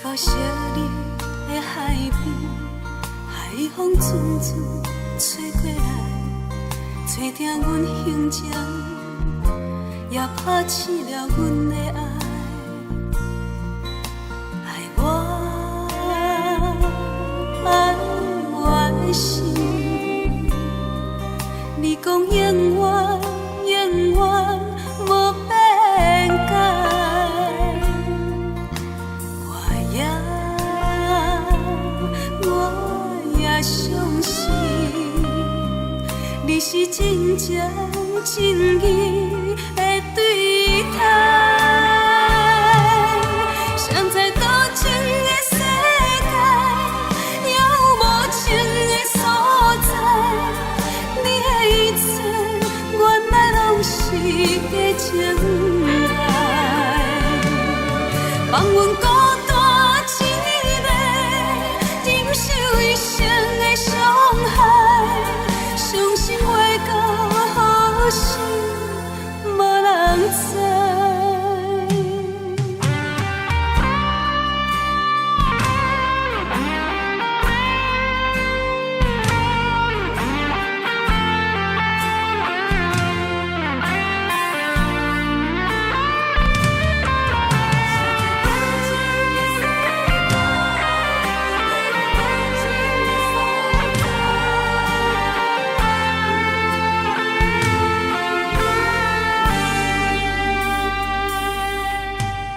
到昔日的海邊，海風陣陣吹過來，吹疼阮胸前，也拍醒了阮的愛。愛我，愛我的心，你講永遠永遠無變改。我也我也相信，你是真情真意的對待。誰知多情的世界，也有無情的所在。你的一切，原來攏是假情愛。放阮孤單一個，忍受一生的傷害，傷心袂到何時，無人知。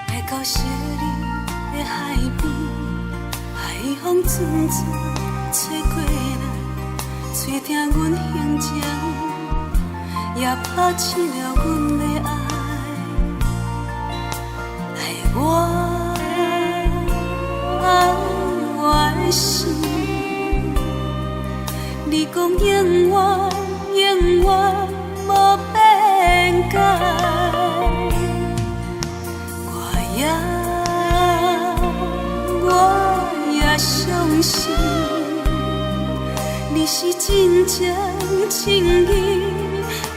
來到昔日的海邊，海風陣陣吹過來，吹疼阮胸前，也拍醒了阮的愛。愛我，愛我的心，你講永遠永遠無變改。我也我也相信，你是真情真意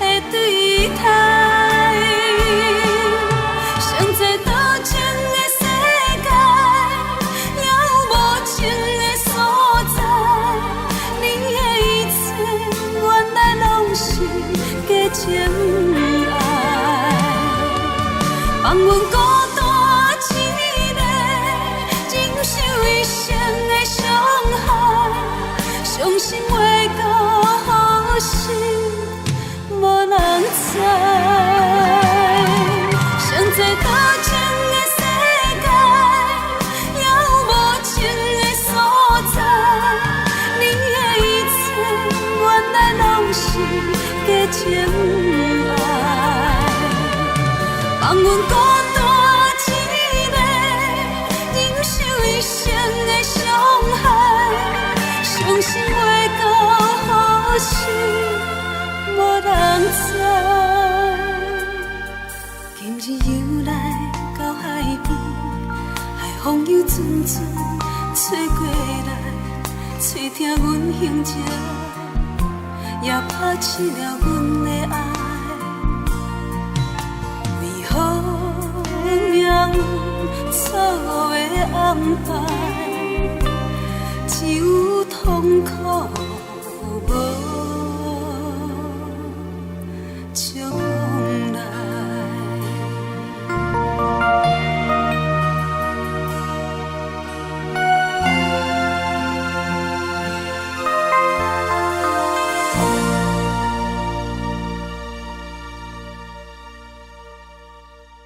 的對待。誰知多情的世界，也有無情的所在。你的一切，原來攏是假情愛。放阮孤單一個，忍受一生的傷害，傷心袂到何時，無人知。誰知多情的世界，也有無情的所在。你的一切，原來攏是假情愛。放阮孤單一個，忍受一生的傷害，傷心袂到何時，無人知。今日又來到海邊，海風又陣陣吹過來，吹疼阮胸前，也拍醒了阮的愛。為何命運錯誤的安排，只有痛苦。